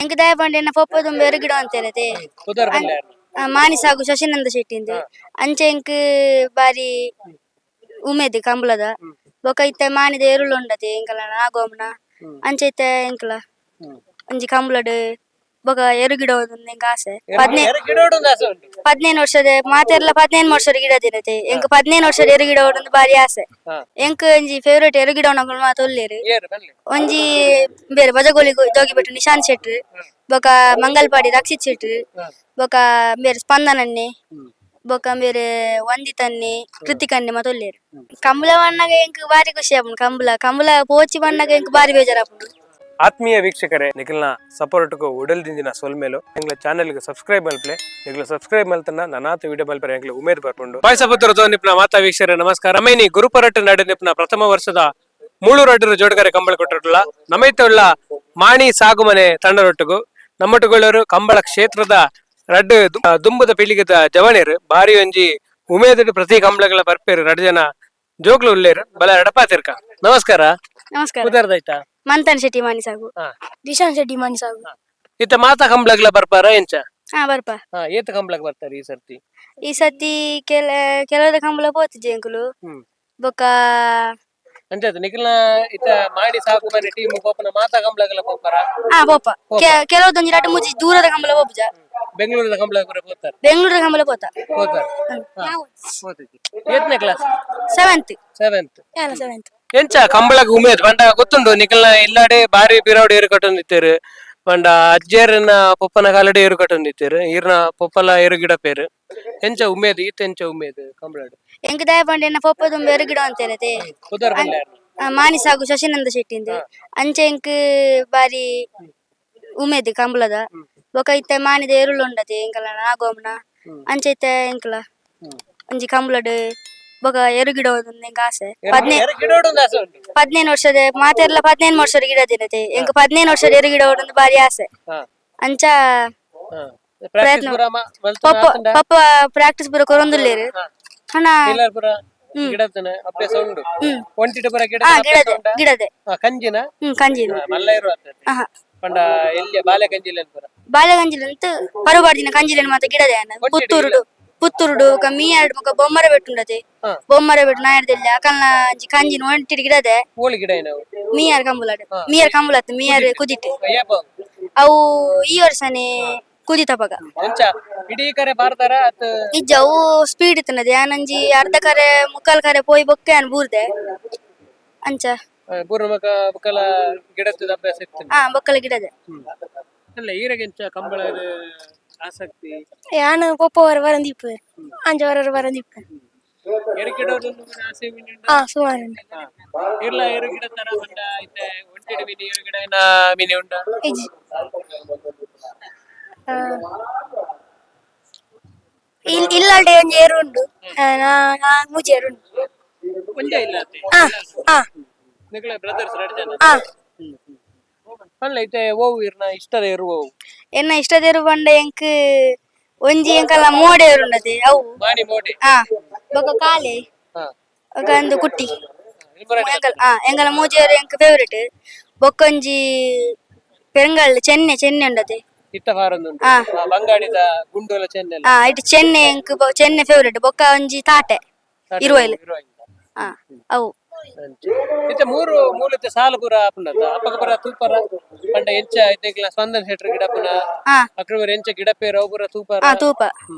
ಎಂಕ್ ದಾಯ ಪಂಡ ಎನ್ನ ಪೊಪ್ಪ ದುಂಬು ಎರುಗಿಡ ಅಂತೇನತೆ. ಪುದರ್ ಪನ್ಲೆ. ಮಾನಿ ಸಾಗು ಶಶಿನಂದ ಶೆಟ್ಟಿಂದು. ಅಂಚೆ ಎಂಕ್ ಬಾರಿ ಉಮೇದ್ ಕಂಬಳದ. ಬೊಕ ಇತ್ತೆ ಮಾನಿದ ಎರುಳು ಉಂಡತೆ ಎಂಕಲ ನಾಗೋಮನ. ಅಂಚೆ ಇತ್ತೆ ಎಂಕಲ ಒಂಜಿ ಕಂಬಳಡ್ ಬೊಕ ಎರುಗಿಡ ಎಂಕ್ ಆಸೆ. ಗಿಡೋಡು ಒಂದು ಆಸೆ ಉಂಟು. 15 ವರ್ಷದ ಮಾತೆರ್ಲ 15 ವರ್ಷದ ಗಿಡ ತಿನ್ನತೆ. ಎಂಕ್ 15 ವರ್ಷದ ಎರುಗಿಡ ಒಂದು ಬಾರಿ ಆಸೆ. ಎಂಕ್ ಒಂಜಿ ಫೇವರೇಟ್ ಎರುಗಿಡ ಮಾತ ಉಲ್ಲೇರು. ಏರು ಪನ್ಲೆ. ಒಂಜಿ ಬೇರೆ ಬಜಗೋಳಿ ಜೋಗಿಬೆಟ್ಟು ನಿಶಾಂತ್ ಶೆಟ್ರು, ಬೊಕ ಮಂಗಲ್ಪಾಡಿ ರಕ್ಷಿತ್ ಶೆಟ್ರು, ಬೊಕ ಬೇರೆ ಸ್ಪಂದನನ್ನೆ, ಬೊಕ ಬೇರೆ ವಂದಿತನ್ನೆ, ಕೃತಿಕನ್ನೆ ಮಾತ ಉಲ್ಲೇರು. ಕಂಬಳ ಬಣ್ಣಗ ಎಂಕ್ ಬಾರಿ ಖುಷಿ ಆಪುಂಡು. ಕಂಬಳ ಕಂಬಳ ಪೋಚಿ ಬಣ್ಣಗ ಎಂಕ್ ಬಾರಿ ಬೇಜಾರಾಪುಂಡು. ಆತ್ಮೀಯ ವೀಕ್ಷಕರೇ, ನಿಖಲ್ನ ಸಪೋರ್ಟ್ಗೂ ಉಡಲ್ ದಿಂಜಿನ ಸೊಲ್ಮೇಲು. ಎಂಗ್ಲ ಚಾನೆಲ್ಗೆ ಸಬ್ಸ್ಕ್ರೈಬ್ ಮಲ್ಪ್ಲೆ. ನಿಗ್ಲ ಸಬ್ಸ್ಕ್ರೈಬ್ ಮಲ್ತನ ನನಾತ ವಿಡಿಯೋ ಮಲ್ಪರೆ ಎಂಗ್ಲ ಉಮೇದ್ ಬರ್ಪುಂಡು. ಪಾಯಸಪುತ್ರ ನಿಪ್ನ ಮಾತಾ ವೀಕ್ಷಕರೇ, ನಮಸ್ಕಾರ. ಅಮೇನಿ ಗುರುಪರಟ್ಟು ನಡೆ ನಿಪ್ನ ಪ್ರಥಮ ವರ್ಷದ ಮೂಳು ರಡ್ಡರು ಜೋಡ್ಗರೆ ಕಂಬಳ ಕೊಟ್ಟರುಳ್ಳ ನಮೈತುಳ್ಳ ಮಾಣಿ ಸಾಗುಮನೆ ತಂಡರೊಟ್ಟುಗು ನಮ್ಮಟುಗಳರು ಕಂಬಳ ಕ್ಷೇತ್ರದ ರಡ್ಡು ದುಂಬುದ ಪೀಳಿಗೆದ ಜವನೇರು. ಬಾರಿ ಒಂಜಿ ಉಮೇದಡು ಪ್ರತಿ ಕಂಬಳಗಳ ಬರ್ಪೇರು. ರಡ್ಡು ಜನ ಜೋಗ್ಲು ಉಲ್ಲೇರು. ಬಲ ರಡಪಾತಿರ್ಕ. ನಮಸ್ಕಾರ. ನಮಸ್ಕಾರ. ಉದರ್ದಾಯ್ತಾ? ಮಂತನ್ ಶೆಟ್ಟಿ ಮಾನಿಸಾಗು. ದಿಶಾನ್ ಶೆಟ್ಟಿ ಮಾನಿಸಾಗು. ಇತ್ತ ಮಾತಾ ಕಂಬ್ಳಗ್ಲ ಬರ್ಪಾರ ಎಂಚ? ಹಾ, ಬರ್ಪ. ಹಾ, ಏತ್ ಕಂಬ್ಳಗ್ ಬರ್ತಾರೆ ಈ ಸರ್ತಿ? ಈ ಸತಿ ಕೆಲವದ ಕಂಬಳ ಪೋತಿಜೆ ಎಂಕುಲು. ಬೊಕ ಅಂಚಾತ ನಿಖಲ್ನ ಇತ್ತ ಮಾಡಿ ಸಾಕು ಮನೆ ಟೀಮ್ ಪೋಪನ ಮಾತಾ ಕಂಬ್ಳಗ್ಲ ಪೋಪಾರ? ಹಾ, ಪೋಪ. ಕೆಲವದೊಂಜಿ ರಡ್ಡು ಮೂಜಿ ದೂರದ ಕಂಬಳ ಪೋಪುಜ. ಬೆಂಗಳೂರದ ಕಂಬ್ಳಗ್ ಪೂರ ಪೋತಾರೆ? ಬೆಂಗಳೂರದ ಕಂಬಳ ಪೋತ. ಹೋತಾರೆ. ಏತ್ನೇ class? Seventh. Seventh. ಯಾಲ seventh. ಎಂಚ ಕಂಬಳಗ್ ಉಮೇದ್ ಪಂಡ ಗೊತ್ತುಂಡು, ನಿಖಲ್ನ ಇಲ್ಲಾಡೆ ಬಾರಿ ಪಿರವಡೆ ಏರು ಕಟ್ಟೊಂದಿತ್ತೇರು. ಪಂಡ ಅಜ್ಜೇರನ ಪೊಪ್ಪನ ಕಾಲಡೆ ಏರು ಕಟ್ಟೊಂದಿತ್ತೇರು. ಈರ್ನ ಪೊಪ್ಪಲ ಏರು ಗಿಡ ಪೇರು. ಎಂಚ ಉಮೇದ್ ಈತ, ಎಂಚ ಉಮೇದ್ ಕಂಬಳಡ್? ಎಂಕ್ ದಾಯ ಪಂಡ ಎನ್ನ ಪೊಪ್ಪ ದುಂಬು ಎರುಗಿಡ ಅಂತೇನತೆ. ಪುದರ್ ಪನ್ಲೆ. ಮಾನಿಸಾಗು ಶಶಿನಂದ ಶೆಟ್ಟಿಂದು. ಅಂಚೆ ಎಂಕ್ ಬಾರಿ ಉಮೇದ್ ಕಂಬಳದ. ಬೊಕ ಇತ್ತೆ ಮಾನಿದ ಎರುಳು ಉಂಡತೆ ಎಂಕಲ ನಾಗೋಮನ. ಅಂಚೆ ಇತ್ತೆ ಎಂಕಲ ಒಂಜಿ ಕಂಬಳಡ್ ಬೊಕ ಎರುಗಿಡ ಎಂಕ್ ಆಸೆ. ಗಿಡೋಡು ಒಂದು ಆಸೆ ಉಂಟು. 15 ವರ್ಷದ ಮಾತೆರ್ಲ 15 ವರ್ಷದ ಗಿಡ ತಿನ್ನತೆ. ಎಂಕ್ 15 ವರ್ಷದ ಎರುಗಿಡ ಒಂದು ಬಾರಿ ಆಸೆ. ಅಂಚ ಪ್ರಾಕ್ಟೀಸ್ ಪೂರ ಮಲ್ತುನ ಪಪ್ಪ ಆತುಂಡ? ಪಪ್ಪ ಪ್ರಾಕ್ಟೀಸ್ ಪೂರ ಕೊರೊಂದುಲ್ಲೇರು ಹಣ. ಟೇಲರ್ ಪೂರ ಗಿಡತನ ಅಭ್ಯಾಸ ಉಂಡು. ಒಂಟಿಟ ಪೂರ ಗಿಡ? ಹಾ, ಗಿಡದೆ ಗಿಡದೆ. ಕಂಜಿನ? ಕಂಜಿನ. ಮಲ್ಲ ಇರುವ. ಆಹಾ. ಪಂಡ ಎಲ್ಲಿಯ ಬಾಲೆ ಕಂಜಿಲ್ ಪೂರ? ಬಾಲೆಗಂಜಿಲ್ ಅಂತ ಪರುಬಾಡ್ದಿನ ಕಂಜಿಲನ್ ಮಾತ ಗಿಡದೆ ಅನ್ನ. ಪುತ್ತೂರುಡು ಪುತ್ತೂರುಡು ಬೊಕ ಮೀಯಾರ್ಡ್ ಬೊಕ ಬೊಮ್ಮರ ಬೆಟ್ಟು ಉಂಡತೆ. ಬೊಮ್ಮರ ಬೆಟ್ಟು ನಾಯರ್ದೆಲ್ಲ ಅಕಲ್ನ ಅಂಚಿ ಕಂಜಿನ ಒಂಟಿಡ್ ಗಿಡದೆ. ಕೋಳಿ ಗಿಡ ಏನವು? ಮೀಯಾರ್ ಕಂಬುಲಾಡ್, ಮೀಯಾರ್ ಕಂಬುಲತ್ತು, ಮೀಯಾರ್ ಕುದಿಟ್ಟು. ಏಪ? ಅವು ಈ ವರ್ಷನೇ ಕುದಿತಪಗ. ಎಂಚ ಇಡೀ ಕರೆ ಬಾರ್ದಾರ ಅತ್? ನಿಜ, ಅವು ಸ್ಪೀಡ್ ಇತ್ತನದೆ. ಆನಂಜಿ ಅರ್ಧ ಕರೆ ಮುಕ್ಕಾಲ್ ಕರೆ ಪೋಯಿ ಬೊಕ್ಕೆ ಅನ್ ಬೂರ್ದೆ ಅಂಚ. ಪೂರ್ಣ ಮಕ ಬೊಕಲ ಗಿಡದ ಅಭ್ಯಾಸ ಇತ್ತು. ಹಾ, ಬೊಕ್ಕಲ ಗಿಡದೆ. ಅಲ್ಲ, ಈರೆಗೆ ಎಂಚ ಕಂಬಳ ಆಸಕ್ತಿ? ಯಾನು ಪೊಪ್ಪ ವರ ವರಂದಿಪ್ಪು, ಅಂಚ ವರ ವರಂದಿಪ್ಪು. ಎರು ಗಿಡೋಡು ಆಸೆ ಮಿನಿ ಉಂಡ? ಹಾ, ಸುಮಾರು ಉಂಡು. ಹಾ. ಇರ್ಲ ಎರು ಗಿಡ ತರ ಪಂಡ ಇತ್ತೆ ಒಂಟಿಡ್ ಮಿನಿ ಎರು ಗಿಡ ಏನ ಮಿನಿ ಉಂಡ? ಇಜ್ಜಿ. ಇಲ್ಲಾಲ್ಡೆ ಒಂಜಿ ಏರು ಉಂಡು. ಆ, ನಾ ನಾ ಮೂಜಿ ಏರು ಉಂಡು. ಒಂಜೇ ಇಲ್ಲ ಅತ್ತೆ? ಹಾ ಹಾ. ನಿಕಲೆ ಬ್ರದರ್ಸ್ ಎರಡು ಜನ? ಹಾ. ಅಲ್ಲ, ಇತ್ತೆ ಓವು ಇರ್ನ ಇಷ್ಟದ ಎರು ಓವು? ಎನ್ನ ಇಷ್ಟದೇರು ಪಂಡ ಎಂಕ್ ಒಂಜಿ ಎಂಕಲ್ನ ಮೋಡೆಯರು ಉಂಡತೆ ಅವು. ಮಾಣಿ ಮೋಡೆ? ಹಾ, ಬೊಕ ಕಾಲೆ. ಬೊಕ ಒಂದು ಕುಟ್ಟಿ. ಎಂಕಲ್ ಎಂಕಲ ಮೂಜೇರು ಎಂಕ್ ಫೇವರೇಟ್. ಬೊಕ್ಕೊಂಜಿ ಪೆರಂಗಲ್ ಚೆನ್ನೆ ಚೆನ್ನೆ ಉಂಡತೆ. ಇತ್ತ ಫಾರೊಂದುಂಟು. ಬಂಗಾಡಿದ ಗುಂಡೋಲ ಚೆನ್ನೆಲ್ಲ. ಹಾ, ಇಟ್ಟು ಚೆನ್ನೆ ಎಂಕ್ ಚೆನ್ನೆ ಫೇವರೇಟ್. ಬೊಕ್ಕ ಒಂಜಿ ತಾಟೆ ಇರುವೈಲು. ಹಾ, ಅವು. ಇತ್ತೆ ಮೂರು ಮೂಲത്തെ ಸಾಲು ಪೂರ ಆಪುಂಡತ್ತ ಅಪ್ಪಗ ಪೂರ ತೂಪರ ಪಂಡ ಎಂಚ ಇತ್ತೆಗ್ಲ ಸ್ಪಂದನ್ ಶೆಟ್ರ್ ಗಿಡಪುನ? ಅಕ್ರಮರ್ ಎಂಚ ಗಿಡಪೇರು ಅವು ಪೂರ ತೂಪರ? ಹಾ, ತೂಪ.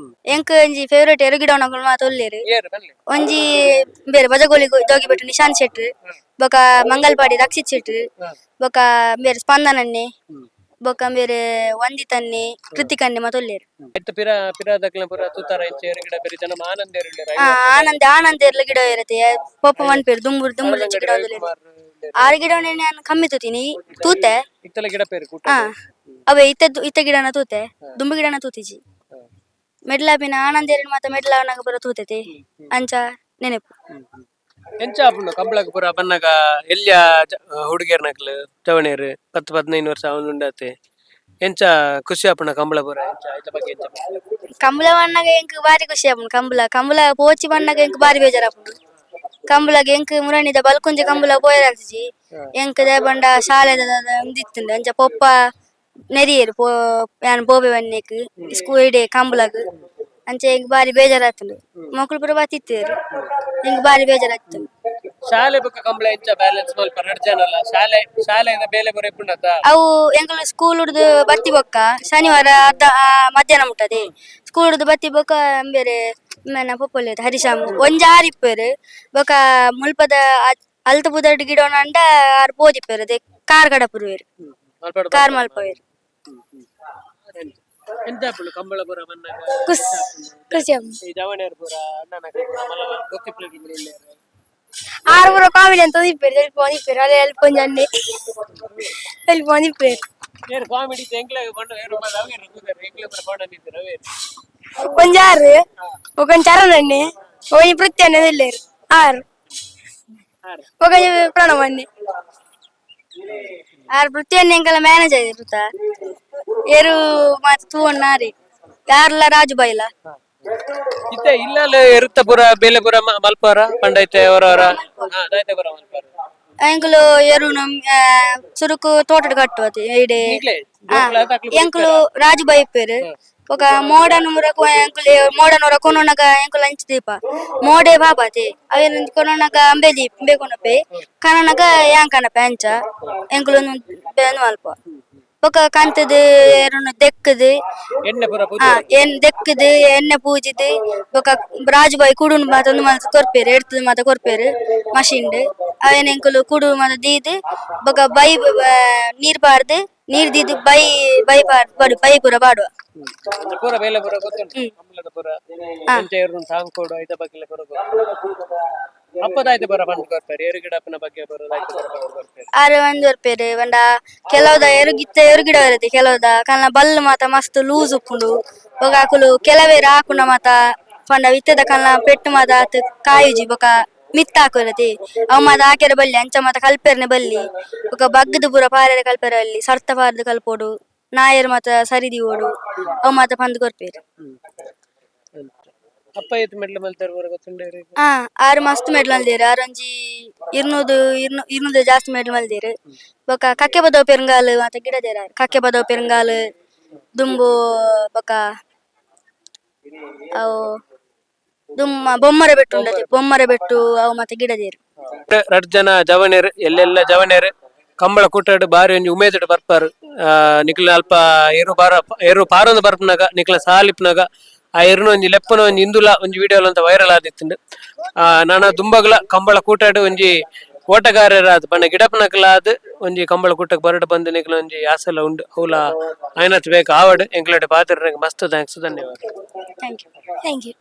ಎಂಕ್ ಒಂಜಿ ಫೇವರೇಟ್ ಎರು ಗಿಡ ಮಾತ ಉಲ್ಲೇರು. ಏರು ಪನ್ಲೆ. ಒಂಜಿ ಬೇರೆ ಬಜಗೋಳಿ ಜೋಗಿಬೆಟ್ಟು ನಿಶಾಂತ್ ಶೆಟ್ರು, ಬೊಕ ಮಂಗಲ್ಪಾಡಿ ರಕ್ಷಿತ್ ಶೆಟ್ರು, ಬೊಕ ಬೇರೆ ಸ್ಪಂದನನ್ನೆ, ಬೊಕ ಬೇರೆ ವಂದಿತನ್ನೆ, ಕೃತಿಕನ್ನೆ ಮಾತ ಉಲ್ಲೇರು. ಇತ್ತ ಪಿರ ಪಿರಾದಕ್ಲ ಪೂರ ತೂತಾರ ಎಂಚ ಏರು ಗಿಡ ಬೇರೆ ಜನ ಆನಂದ ಏರು ಉಲ್ಲೇರು. ಆ, ಆನಂದ ಆನಂದ ಎರ್ಲ ಗಿಡ ಇರತ್ತೆ. ಪೊಪ್ಪ ಮನ್ಪೇರು ದುಂಬುರು ದುಂಬುರು ಗಿಡ ಉಲ್ಲೇರು. ಆರು ಗಿಡ ನಾನು ಕಮ್ಮಿ ತೂತೀನಿ, ತೂತೆ. ಇತ್ತಲ ಗಿಡ ಪೇರು ಕೂಟ. ಹಾ, ಅವೇ ಇತ್ತದ್ದು ಇತ್ತ ಗಿಡನ ತೂತೆ, ದುಂಬು ಗಿಡನ ತೂತಿಜಿ. ಮೆಡ್ಲಾಪಿನ ಆನಂದ ಏರಿನ ಮಾತ ಮೆಡ್ಲಾವನಾಗ ಬರೋ ತೂತತೆ ಅಂಚ ನೆನಪು. ಎಂಚ ಆಪುಂಡು ಕಂಬಳಗ್ ಪೂರ ಬನ್ನಗ? ಎಲ್ಲಿಯ ಹುಡುಗಿಯರ್ನಕ್ಲು ಜವಣಿಯರು 10 15 ವರ್ಷ ಅವನು ಉಂಡಾತೆ. ಎಂಚ ಖುಷಿ ಆಪುಂಡ ಕಂಬಳ ಪೂರ? ಎಂಚ ಐತ ಬಗ್ಗೆ ಎಂಚ? ಕಂಬಳ ಬಣ್ಣಗ ಎಂಕ್ ಬಾರಿ ಖುಷಿ ಆಪುಂಡು. ಕಂಬಳ ಕಂಬಳ ಪೋಚಿ ಬಣ್ಣಗ ಎಂಕ್ ಬಾರಿ ಬೇಜಾರಾಪುಂಡು. ಕಂಬಳಗ್ ಎಂಕ್ ಮುರಣಿದ ಬಲ್ಕುಂಜ ಕಂಬಳ ಪೋಯರಾಗ್ತಿಜಿ. ಎಂಕ್ ದಾಯ ಪಂಡ ಶಾಲೆದ ಉಂದಿತ್ತುಂಡು. ಅಂಚ ಪೊಪ್ಪ ನೆರಿಯೇರು ಪೋ ಯಾನ್ ಪೋಬೆ ಬನ್ನೇಕ್ ಸ್ಕೂಲ್ ಇಡೆ ಕಂಬಳಗ್ ಅಂಚೆ ಎಂಕ್ ಬಾರಿ ಬೇಜಾರಾತುಂಡು ಮೊಕುಲು ಪೂರ ಬತ್ತಿತ್ತೇರು ಎಂಕ್ ಬಾರಿ ಬೇಜಾರಾಗ್ತುಂಡು. ಶಾಲೆ ಬೊಕ್ಕ ಕಂಬಳ ಎಂಚ ಬ್ಯಾಲೆನ್ಸ್ ಮಲ್ಪ ರಡ್ಡ್ ಜನಲ ಶಾಲೆ ಶಾಲೆಯಿಂದ ಬೇಲೆ ಪೂರ ಇಪ್ಪುಂಡತ? ಅವು ಎಂಕುಲು ಸ್ಕೂಲ್ ಹುಡ್ದು ಬತ್ತಿ ಬೊಕ್ಕ ಶನಿವಾರ ಅರ್ಧ ಮಧ್ಯಾಹ್ನ ಮುಟ್ಟದೆ ಸ್ಕೂಲ್ ಹುಡ್ದು ಬತ್ತಿ ಬೊಕ್ಕ ಬೇರೆ ಮೇನ ಪೊಪ್ಪೊಲ್ಲೇರು ಹರಿಶಾಮ್ ಒಂಜಿ ಆರ್ ಇಪ್ಪೇರು ಬೊಕ್ಕ ಮುಲ್ಪದ ಅಲ್ತ ಪುದರ್ಡ್ ಗಿಡೋಣ ಅಂಡ ಆರ್ ಪೋದಿಪ್ಪೇರು ಅದೇ ಕಾರ್ ಕಡಪುರುವೆರು ಕಾರ್ ಮಲ್ಪವೇರು. ಎಂತ ಆಪುಂಡು ಕಂಬಳ ಪೂರ ಬನ್ನಗ? ಖುಷಿ ಖುಷಿ ಆಪುಂಡು. ಈ ಜವಣಿಯರ್ ಪೂರ ಅಣ್ಣನ ಮಲ್ಲ ಗೊತ್ತಿಪ್ಪುನ ಉಲ್ಲೆರ್. ಆರು ಪೂರ ಕಾಮಿಡಿ ಅಂತ ಇಪ್ಪೇರು ಎಲ್ಪ ಇಪ್ಪೇರು ಅಲ್ಲೇ ಎಲ್ಪ ಒಂಜಿ ಅಣ್ಣೆ ಎಲ್ಪ ಇಪ್ಪೇರು. ಏರ್ ಕಾಮಿಡಿ ಎಂಕ್ಲಾಗ ಬಂಡ ಏರು ಮಲ್ಲ ಅವೇರು ಕೂದರ್ ಎಂಕ್ಲ ಪೂರ ಬಂಡ ನಿಂತಿರ ಅವೇರು. ಒಂಜಿ ಆರು ಒಂಜಿ ಚರಣ್ ಅಣ್ಣೆ ಒಂಜಿ ಪೃಥ್ವಿ ಅಣ್ಣೆ ಇಲ್ಲೇರು ಆರು. ಆರು. ಒಂಜಿ ಪ್ರಣವ್ ಅಣ್ಣೆ. ಆರ್ ಪೃಥ್ವಿಯನ್ನ ಎಂಕಲ ಮ್ಯಾನೇಜರ್ ಇರುತ್ತ ಏರು ಮಾತ ತೂವಣ್ಣಾರಿ ಯಾರ್ಲ ರಾಜು ಬೈಲ. ಇತ್ತೆ ಇಲ್ಲಲ್ಲ ಎರುತ್ತ ಪೂರ ಬೇಲೆ ಪೂರ ಮಲ್ಪಾರ ಪಂಡೈತೆ ಅವರವರ ದಾಯ್ತೆ ಪೂರ ಮಲ್ಪಾರ? ಎಂಕುಲು ಏರು ನಮ್ ಸುರುಕು ತೋಟಡ್ ಕಟ್ಟುವತಿ ಇಡೆ. ನಿಕ್ಲೆ ಜೋಕುಲು ಆತ್ ಅಕ್ಲು. ಎಂಕುಲು ರಾಜು ಬೈಪೇರು ಬೊಕ ಮೋಡನೂರ ಎಂಕುಲು ಮೋಡನೂರ ಕೊನೊನಗ ಎಂಕುಲು ಅಂಚ ದೀಪ ಮೋಡೆ ಬಾಬಾತಿ ಅವೇನು ಕೊನೊನಗ ಅಂಬೆ ದೀಪ ಅಂಬೆ ಕೊನಪೆ ಕನನಗ ಯಾನ್ ಕನಪೆ ಅಂಚ ಎಂಕುಲು ಮಲ್ಪ ಬೊಕ ಕಂತದು ಏರುನು ದೆಕ್ಕದು. ಎಣ್ಣೆ ಪೂರ ಪೂಜೆ. ಏನ್ ದೆಕ್ಕದು ಎಣ್ಣೆ ಪೂಜಿದ್ ಬೊಕ ರಾಜುಬಾಯಿ ಕುಡುನ್ ಮಾತ ಒಂದು ಮಲ್ತ್ ಕೊರ್ಪೇರು ಎಡ್ತದ ಮಾತ ಕೊರ್ಪೇರು ಮಷಿನ್ ಅವೇನ್ ಎಂಕುಲು ಕುಡು ಮಾತ ದೀದ್ ಬೊಕ ಬೈ ನೀರ್ ಪಾರ್ದ್ ನೀರ್ ದೀದ್ ಬೈ ಬೈ ಪಾರ್ ಬಾಡು ಬೈ ಪೂರ ಪಾಡುವ. ಅಂದ್ರೆ ಪೂರ ಬೇಲೆ ಪೂರ ಗೊತ್ತುಂಟು ಕಂಬಳದ ಪೂರ ಎಂಚ ಏರುನು ಸಾಂಗ್ ಕೊಡು ಐತ ಬಗ್ಗೆ ಪೂರ ಗೊತ್ತುಂಟು. ಅಪ್ಪದಾಯ್ತು ಪೂರ ಪಂಡ್ ಕೊರ್ಪೇರು ಏರು ಗಿಡಪ್ಪನ ಬಗ್ಗೆ ಪೂರ ದಾಯ್ತು ಪೂರ ಪಂಡ್ ಕೊರ್ಪೇರು. ಆರು ಒಂದ್ ಬರ್ಪೇರು ಪಂಡ ಕೆಲವುದ ಎರುಗಿತ್ತ ಎರುಗಿಡ ಬರುತ್ತೆ ಕೆಲವುದ ಕಲ್ನ ಬಲ್ಲು ಮಾತ ಮಸ್ತ್ ಲೂಸ್ ಉಪ್ಪುಂಡು ಬೊಕ ಅಕುಲು ಕೆಲವೇರು ಹಾಕುಂಡ ಮಾತ ಪಂಡ ಇತ್ತದ ಕಲ್ನ ಪೆಟ್ಟು ಮಾತ ಆತ್ ಕಾಯುಜಿ ಬೊಕ ಮಿತ್ತ ಹಾಕುರತಿ ಅವ್ ಮಾತ ಹಾಕ್ಯರ ಬಲ್ಲಿ ಅಂಚ ಮಾತ ಕಲ್ಪೆರ್ನೆ ಬಲ್ಲಿ ಬೊಕ ಬಗ್ಗದ ಪೂರ ಪಾರೆರೆ ಕಲ್ಪೆರ ಬಲ್ಲಿ ಸರ್ತ ಪಾರ್ದ್ ಕಲ್ಪೋಡು ನಾಯರ್ ಮಾತ ಸರಿ ದೀವೋಡು ಅವ್ ಮಾತ ಪಂದ್ ಕೊರ್ಪೇರು. ಅಪ್ಪ ಏತ್ ಮೆಡ್ಲು ಮಲ್ತಾರ ಪೂರ ಗೊತ್ತುಂಡು ಏರಿಗೆ? ಆರು ಮಸ್ತ್ ಮೆಡ್ಲ್ ಮಲ್ದೇರು ಆರೊಂಜಿ ಇರ್ನೂದು ಇರ್ನು ಇರ್ನೂದು ಜಾಸ್ತಿ ಮೆಡ್ಲ್ ಮಲ್ದೇರು ಬೊಕ ಕಕ್ಕೆ ಬದವು ಪೆರುಂಗಾಲು ಮಾತ ಗಿಡ ದೇರ ಕಕ್ಕೆ ಬದವು ಪೆರುಂಗಾಲು ದುಂಬು ಬೊಕ ಅವು ದುಮ್ಮ ಬೊಮ್ಮರ ಬೆಟ್ಟು ಉಂಡತೆ ಬೊಮ್ಮರ ಬೆಟ್ಟು ಅವು ಮಾತ ಗಿಡ ದೇರು. ರಡ್ಡ್ ಜನ ಜವನೆರ್ ಎಲ್ಲೆಲ್ಲ ಜವನೆರ್ ಕಂಬಳ ಕೂಟಡ್ ಬಾರಿ ಒಂಜಿ ಉಮೇದಡ್ ಬರ್ಪಾರ್. ನಿಕ್ಲ ಅಲ್ಪ ಏರು ಬಾರ ಏರು ಪಾರೊಂದು ಬರ್ಪುನಗ ನಿಕ್ಲ ಸಾಲಿಪ್ನಗ ಆ ಎರುನ ಒಂಜಿ ಲೆಪ್ಪನ ಒಂಜಿ ಇಂದುಲ ಒಂಜಿ ವಿಡಿಯೋ ಅಂತ ವೈರಲ್ ಆದಿತ್ತುಂಡು. ನನ ದುಂಬಗ್ಲ ಕಂಬಳ ಕೂಟಡ್ ಒಂಜಿ ಓಟಗಾರರಾದ್ ಪಂಡ ಗಿಡಪನಕಲಾದ್ ಒಂಜಿ ಕಂಬಳ ಕೂಟಕ್ ಬರಡ್ ಬಂದು ನಿಕ್ಲ ಒಂಜಿ ಆಸೆಲ ಉಂಡು ಅವ್ಲ ಆಯ್ನತ್ ಬೇಕ ಆವಡ್ ಎಂಕ್ಲಡೆ ಪಾತೆರ್ರೆಗ್ ಮಸ್ತ್ thanks ಧನ್ಯವಾದ. Thank you. Thank you.